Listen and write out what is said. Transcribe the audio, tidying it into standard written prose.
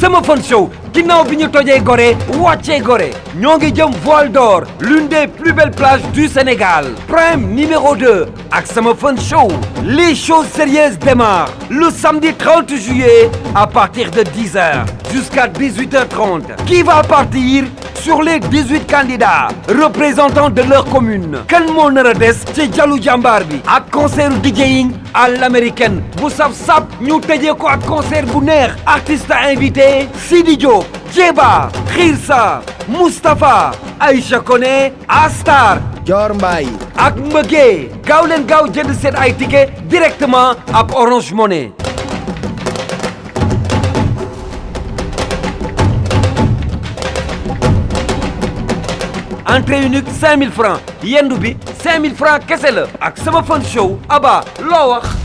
sama Fun Show ginnaaw bi ñu tojee Gorée wàccee Gorée ñoo ngi jëm Voile d'Or l'une des plus belles plages du Sénégal Prime numéro 2 ak sama Fun Show les choses sérieuses démarrent le samedi 30 juillet à partir de 10h jusqu'à 18h30 qui va partir sur les 18 candidats représentants de leur commune kan moo nar a des ci Jalu Jàmbaar bi ak concert DJing à l'américaine bu saf-saf ñu tëjee ko ak concert bu neex artiste invité Sidi Diop Djeba Khirsa Moustapha Aïcha Koné Astar Dior Mbaye ak Mbëggee gaaw leen gaaw jënd seen ay ticket directement ak Orange Money entrée unique 5000 francs yendu bi 5000 francs kese la ak sama Fun Show aba loo wax